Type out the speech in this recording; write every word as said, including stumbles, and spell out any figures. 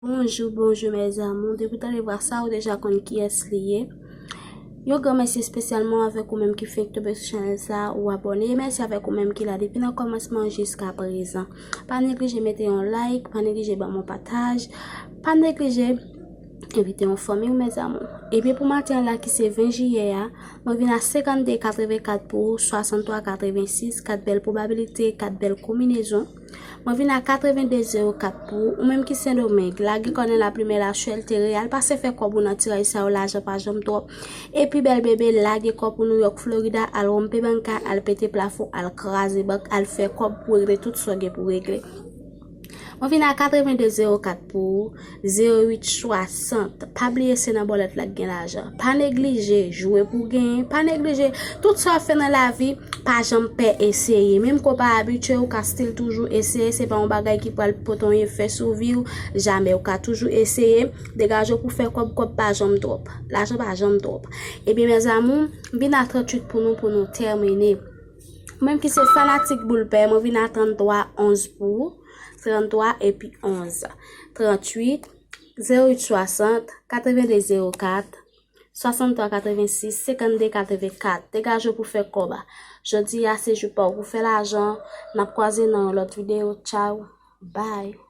Bonjou, bonjou mes amours. Depi w tande vwa sa, ou deja konn kiyès li ye. Yon gran mèsi espesyalman avèk ou menm ki fenk tonbe sou chanèl sa, ou abòne. E mèsi avèk ou menm ki la depi nan kòmansman jiska prezan. Pa neglije mete yon like, pa neglije ban m yon pataj, pa neglije envite yon fanmi w mes amours. Ebyen pou maten an la ki se ven jiyè a, mwen vin a senkannde katrevenkat pou ou, swasanntwa katrevensis, kat bèl pwobabilite, kat bèl konbinezon. Mwen vin a katrevende zewo kat pou ou, ou menm ki Sendomeng, lage kònè laplimè la chèlte reyal, pase fè kòb ou nan tiraj sa yo, lajan pa janm twòp. Epi bèl bebe, lage kò pou Nouyòk, Florida, al wonpe bank la, al pete plafon, al kraze bank, al fè kòb pou regle tout sa w gen pou regle. Mwen vin a katrevende zewo kat pou ou, zewo uit swasant. Pa bliye se nan bòlèt la k gen lajan. Pa neglije jwe pou genyen, pa neglije tout sa w ap fè nan lavi, pa janm pè eseye. Menm ke w pa abitye, ou ka still toujou eseye, se pa yon bagay ki pral pote yon efè sou vi w, jamè, ou ka toujou eseye. Degaje w pou fè kòb, kòb pa janm twòp. Lajan pa janm twòp. Ebyen mes amours, m vin a tranntuit pou nou, pou nou tèmine. Ou menm ki se fanatik boul pè, mwen vin a tranntwa onz pou ou, tranntwa epi onz, tranntuit, zewo uit swasant, katrevende zewo kat, swasanntwa katrevensis, senkannde katrevenkat. Degaje w pou fè kòb. Jodi a se jou pa w pou fè lajan. N ap kwaze nan yon lòt videyo. Tchaw. Bye.